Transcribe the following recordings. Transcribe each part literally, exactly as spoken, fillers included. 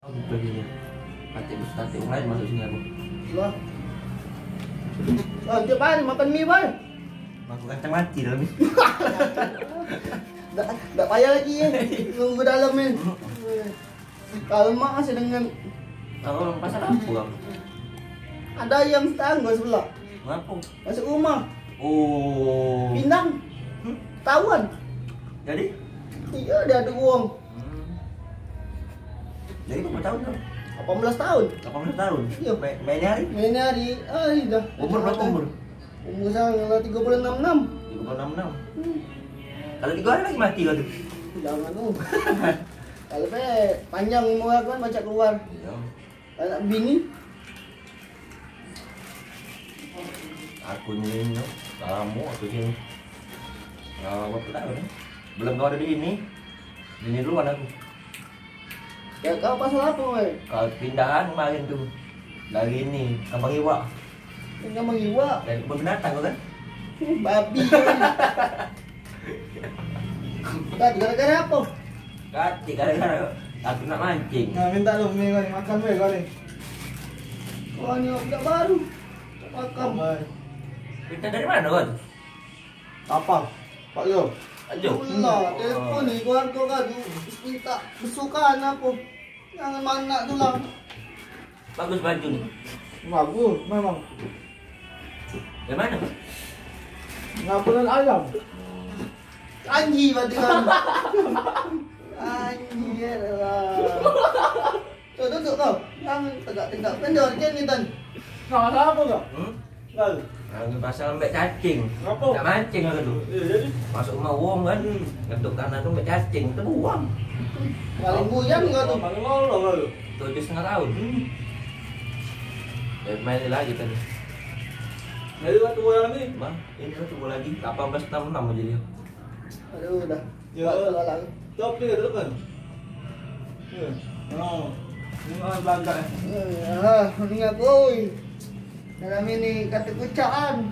Aku pergi ni. Katik, katik wong lain masuk sini aku. Wah. Wah, tiap hari makan mie, Bang. Aku kacang mati dalam ni. Dak, dak payah lagi, eh. Nunggu dalam ni. Kalau mak masih dengan. Kalau orang pasal apa, Bang? Ada ayam tetangga sebelah. Ngapo? Masuk rumah. Oh. Pinang. Hmm? Tawan. Jadi? Iya, dia ada uang. Hmm. Jadi berapa tahun kau? Lapan belas tahun. Lapan belas tahun? Iya. Main, main hari? Main hari. Ah, iya dah. Umur berapa umur? Umur saya lah tiga puluh enam enam. Tiga puluh enam enam. Hmm. Kalau tiga hari lagi mati kau tu. Jangan, oh. Kalau pe panjang umur aku kan, banyak keluar. Iya. Anak bini. Aku ni, lamo aku sini. Lamo aku dah ni. Belum kau ada bini. Bini duluan aku. Ya, kau pasal apa, weh? Kau pindahan kemarin tu. Dari ni, Kampung Iwak. Ini Kampung Iwak. Dari kebun binatang kau kan? Babi kau ni. Tadi gara-gara apa? Tadi gara-gara aku nak mancing. Nah, minta lu mie kau ni, makan weh kau ni. Kau ni budak baru. Makan. Minta dari mana kau tu? Apa? Pak Jo. Pak Jo. Lah, telepon ni keluarga kau tu. Minta besukan apa? Jangan manak tu lah. Bagus baju ni. Bagus memang. Dari mana? Ngabulan ayam. Anji berarti kan. Anji ya lah. Tuh, duduk kau. Jangan tegak-tegak. Pendor kan ni tan. Kau masalah apa kau? Hmm? Lalu? Aku pasal ambek cacing. Ngapo? Nak mancing aku tu. Iya, jadi? Masuk rumah wong kan. Hmm. Ngetuk tanah tu ambek cacing, tebuang. Paling bujang kau tu. Paling lolo kau tu. Tujuh setengah tahun. Hmm. Ya, main lagi tadi. Jadi waktu bola ni? Bang, ini satu bola lagi. Lapan belas enam enam aja dia. Aduh, dah. Ya. Kuat tu lah. Top dia tu kan. Ya. Oh. Ini orang belagak eh. Eh, ah, ni aku, oi. Dalam ini kata kucaan.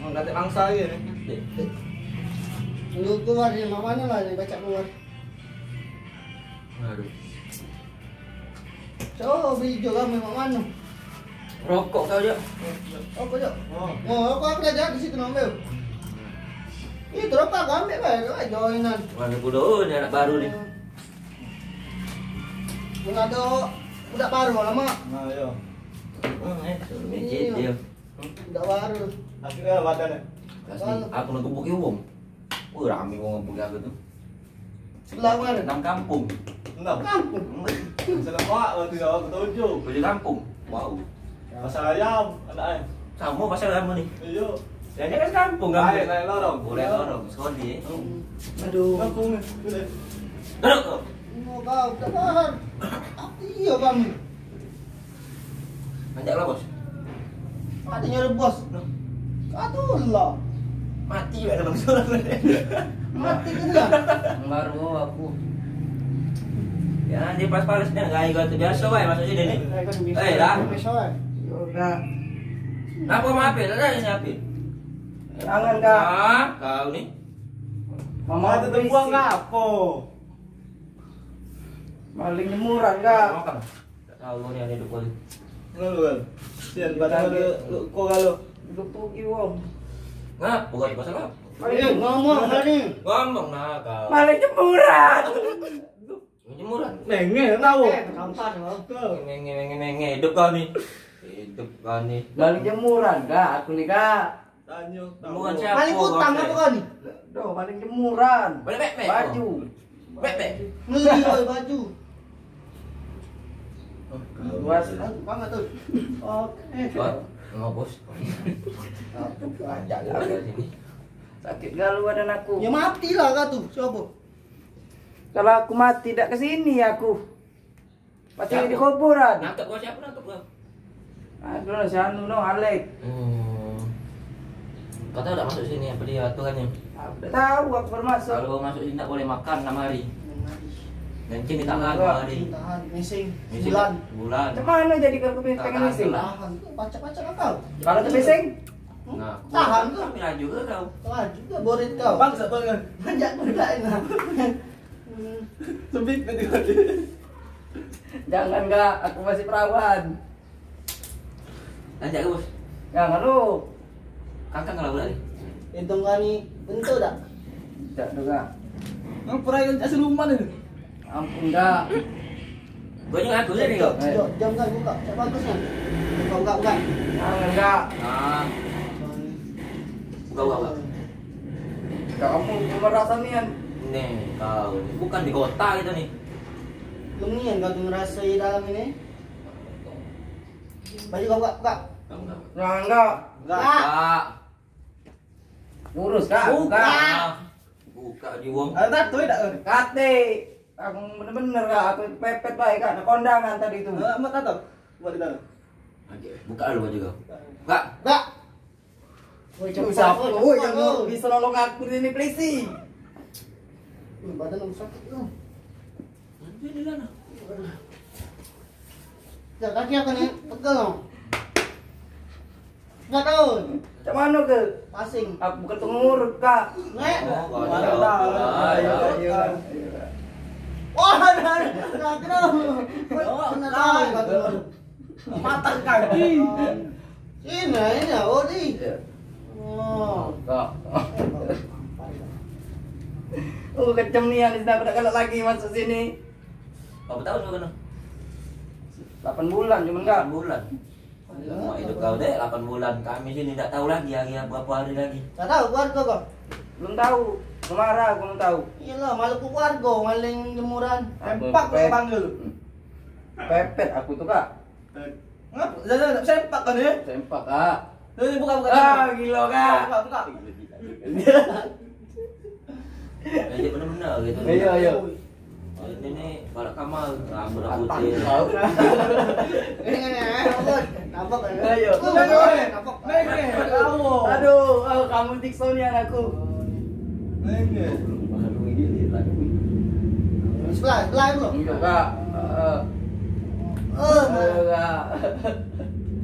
Oh, kata bangsa dia ni. Dulu keluar ni, mak mana lah dia baca keluar. Aduh. So, beli jo kami mak mano. Rokok kau, Jok. Rokok, Jok. Oh. Oh, rokok aku dah jadi situ ngambil. Itu rokok aku ambil bae, kau joinan. Mana kudo ni anak baru ni. Mun ada budak baru lama. Nah, yo. Oh, eh, suruh mijit dia. Budak baru. Akhirnya badan ni. Kasih aku nak gebuk wong. Wah, rame wong ngebuk aku tu. Sebelah mana? Enam kampung. Enam? Kampung. Selepak waktu dah aku tujuh. Tujuh kampung. Wow. Pasar ayam, anak eh. Sama pasar ayam ni. Iyo. Yang dia kan kampung kan? Naik, naik lorong. Boleh lorong, sekali eh. Aduh. Kampung ni. Boleh. Duduk kau. Mau kau, tak tahan. Iya kamu. Anjak lah, Bos. Ada nyuruh bos. Katulah. Mati wek dalam surat. Mati ke dah? Baru aku. Ya, dia pas-pas dah gaya kau tu biasa wae masuk sini ni. Eh, dah. Biasa wae. Yo dah. Kenapa mau apa? Tak ada ni apa? Jangan kau. Ah, kau ni. Mama tu buang ngapo? Maling jemuran kau. Makan. Tak tahu ni ada hidup kali. Lalu kan. Sian badan ada kok kalau. Gepuki wong. Ngapa kau pasal apa? Eh, ngomong tadi. Ngomong nah kau. Maling jemuran. Jemuran. Nenge tahu. Eh, terkampar kau. Nenge, nenge, nenge. Hidup kau ni. Hidup kau ni. Maling jemuran kak, aku ni kak. Tanyo. Bukan siapa. Paling utang apa kau ni? Doh, paling jemuran. Balik back, back. Baju. Back, back. Beli oi baju. Luas. Banget tu. Oke. Wah, ngobos. Panjang lah sini. Sakit galu badan aku. Ya matilah kau tu. Siapa? Kalau aku mati dak ke sini aku. Pasti di kuburan. Nangkep kau siapa nangkep kau? Aduh, si anu no, Alek. Hmm. Kau tahu tak masuk sini apa dia aturannya? Aku tak tahu, aku baru masuk. Kalau kau masuk sini tak boleh makan enam hari. Kencing di tangan dua hari. Tahan, mising. Mising sebulan. Sebulan. Macam mana jadi kalau aku pengen mising? Tahan. Tahan. Pacak-pacak kau. Kalau tu mising? Hmm? Nah, tahan tu. Kami laju ke kau? Laju ke borit kau? Bangsa banget. Banyak pula enak. Sempit tadi. Jangan, Kak, aku masih perawan. Lanjut ke, Bos. Jangan lu. Kakak kalau lari. Hitung kami bentuk dak? Dak tu, Kak. Nang pernah kan jas rumah ni. Ampun, Kak. Gua juga aku tadi kok. Jom, jom kan buka. Cak bagus kan? Buka, buka, buka. Jangan, Kak. Ah. Buka, buka, buka. Kamu merasa nian. Nih, kau ni bukan di kota kita ni. Nian kau tu ngerasa di dalam ini. Baju kau buka, buka. Jangan, Kak. Buka. Buka. Lurus, Kak. Buka. Buka. Buka di wong. Ada tato dak? Kate. Aku bener-bener, Kak. Aku pepet bae, Kak. Nak kondangan tadi tu. Eh, amat tato. Buat di dalam. Oke, buka dulu baju kau. Buka. Buka. Woi, cepat, siapa? Woi, yang mau bisa nolong aku ini, polisi. Wih, badan aku sakit tu. Nanti di sana. Ya, kaki aku ni pegel tu. Enggak tahu. Cak mano ke? Pasing. Aku bukan pengurus, Kak. Nek. Oh, ada. Ayo, ayo, ayo. Wah, ada, ada. Enggak tahu. Enggak tahu. Patah kaki. Ini, ini, oh, ni. Iya. Oh. Kak. Oh, kejam ni yang dah pada galak lagi masuk sini. Berapa tahun kau kena? Lapan bulan cuman, Kak. Lapan bulan. Lama hidup kau dek, lapan bulan. Kami sini tak tahu lagi hari apa, apa hari lagi. Tak tahu keluarga kau? Belum tahu. Kemara aku belum tahu. Iyalah, malu keluarga, maling jemuran. Aku empak pepet. Pepet aku tu, Kak. Ngapa? Dah, dah, dah sempak kan, ya? Sempak, Kak. Dah, dah, buka, buka, ah, buka. Gila, Kak. Buka, buka. Jadi bener-bener gitu. Iya, iya. Oh, ini nih, balik kamar, rambut rambut dia. Tahu. Ini, ini, eh, apa? Nampak, ya? Ayo. Oh, nampak. Neng, neng, tahu. Aduh, oh, kamu Dixon yang aku. Neng, neng. Sebelah, sebelah belum? Iya, Kak. Heeh. Oh, ayo, Kak.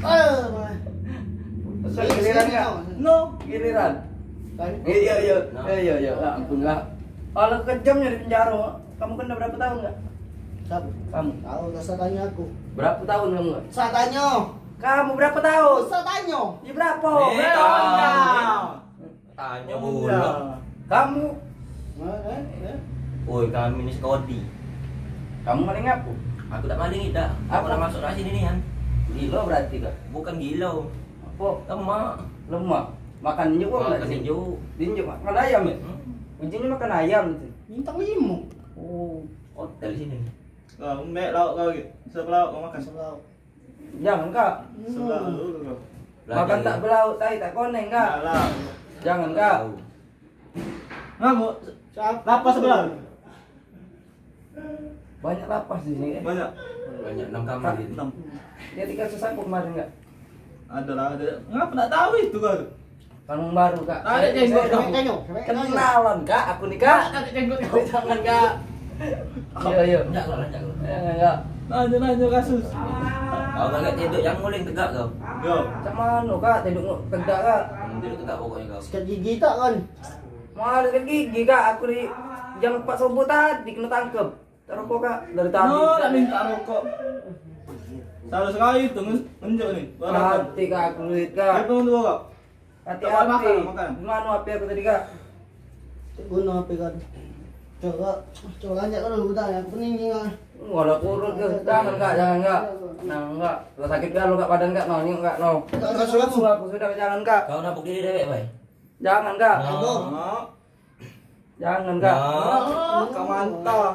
Oh, giliran, Kak. No, giliran. Kan? Iya, iya. Nah. Iya, iya. Ya ampun, Kak. Kalau kejamnya di penjara, kamu kena berapa tahun, Kak? Siapa? Kamu. Tahu, tak usah tanya aku. Berapa tahun kamu, Kak? Usah tanya. Kamu berapa tahun? Usah tanya. Ya, berapa? Eh, berapa tahun, Kak? Tanya pula. Kamu? Hah, eh, eh? Oi, kami ni sekodi. Kamu maling apa? Aku tak maling dah. Aku nak masuk kat sini ni, kan. Gila berarti kau. Bukan gila. Apa? Lemak. Lemak. Makan injuk apa? Makan injuk. Injuk makan ayam ya? Hmm. Ujungnya makan ayam tu. Bintang lima. Oh. Hotel sini. Nah, mek lauk kau lagi. Siapa lauk kau makan? Siapa lauk? Jangan, Kak. Sebelah dulu kau. Makan tak belauk, tai tak koneng, Kak. Alah. Jangan, Kak. Ngamuk. Lapas sebelah. Banyak lapas di sini, eh. Banyak. Banyak, enam kamar ini. Enam. Dia tiga sesapuk kemarin, Kak. Ada lah, ada. Ngapa nak tahu itu kau? Kan wong baru, Kak. Tarik jenggot kau. Kenalan, Kak, aku ni, Kak. Tarik jenggot kau. Jangan, Kak. Iya, iya. Enggak, enggak, enggak. Jangan, Kak. Nanya, nanya kasus. Kau kagak tedok yang nguling tegak kau. Yo. Macam mana, Kak? Tedok ngu-, tegak, Kak? Hmm, tedok tegak pokoknya kau. Sikat gigi tak, kan? Mana sikat gigi, Kak? Aku di jam empat subuh tadi kena tangkep. Tak rokok, Kak, dari tadi. No, nak minta rokok. Salah sekali tu nge-, ngenjuk ni. Mati, Kak, aku duit, Kak. Siapa yang tua, Kak? Hati-hati. Tak makan, makan. Di mana H P aku tadi, Kak? Tak guna H P kau. Coba, coba lanjut kau dulu, bentar, aku pening ni, Kak. Wah, dah kurut ke? Jangan, Kak, jangan, Kak. Jangan, Kak. Lah sakit, Kak, lu, Kak, badan, Kak, no, ni, Kak, no. Tak, tak, tak. Aku sudah jalan, Kak. Kau nak bukti dewek, Bai? Jangan, Kak. No. Jangan, Kak. Nah, kau mantap.